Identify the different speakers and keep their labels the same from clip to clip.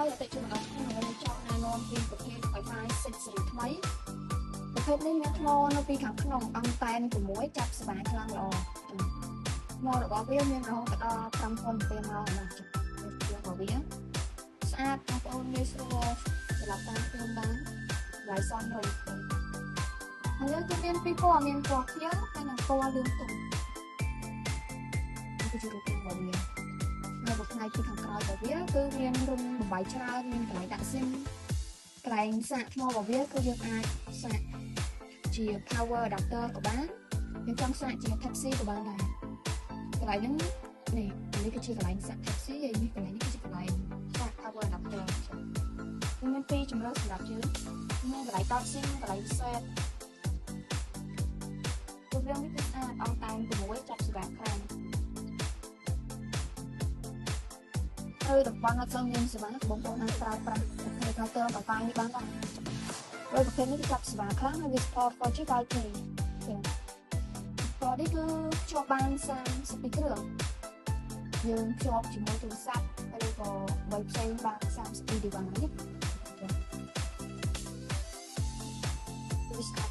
Speaker 1: ហើយអតិថិជនទាំងអស់គ្នានឹងចង់ណែនាំពីប្រភេទ Wi-Fi 6 ស៊េរីថ្មីប្រភេទនេះមានថ្មនៅពីខាងក្នុងអង់តែន6ចាប់សេវាខ្លាំងល្អថ្មរបស់វាមានរហូតដល់5000ម៉ោងណាចា៎របស់វាស្អាតបងប្អូនងាយស្រួលត្រឡប់តាមខ្លួនបានថ្លៃសមរម្យហើយយើងគឺមានពីរពណ៌មានពណ៌ខៀវហើយនិងពណ៌លឿងទុំនេះគឺជារូបរាងរបស់វានៅផ្នែកពីខាងក្រោយរបស់វាគឺមានរុំបំបីច្រើនមានកន្លែងដាក់ស៊ីមកន្លែងសាកថ្មរបស់វាគឺយើងអាចសាកជា power adapter ក៏បានយើងចង់សាកជា Type C ក៏បានដែរកន្លែងហ្នឹងនេះនេះគឺជាកន្លែងសាក Type C ហើយនេះកន្លែងនេះគឺជាកន្លែងសាក power adapter ចា៎មានពីរជម្រើសសម្រាប់យើងមានកន្លែងតតស៊ីមកន្លែង set រូបរាងនេះគឺស្អាតអង់តែន6ចាប់សេវាខ្លាំងនៅតំបន់អត់សូវមានសេវាបងប្អូនអាចប្រើប្រាស់ប្រភេទ router Wi-Fi នេះបានដែរដោយប្រភេទនេះគឺចាប់សេវាខ្លាំងហើយវា support 4G 5G ចាពណ៌នេះគឺភ្ជាប់បាន32គ្រឿងយើងភ្ជាប់ជាមួយទូរស័ព្ទឬក៏អ្វីផ្សេងបាន32 device នេះចាវាស្អាត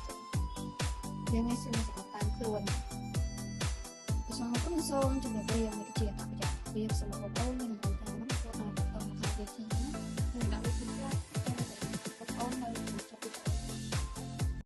Speaker 1: យើងងាយស្រួលសម្រាប់តាមខ្លួនសូមអរគុណសូមជម្រាបលានេះគឺជាអត្ថប្រយោជន៍វាសូមបងប្អូនមានតម្រូវការនោះក៏អាចបន្តមកខាងវាខ្ញុំ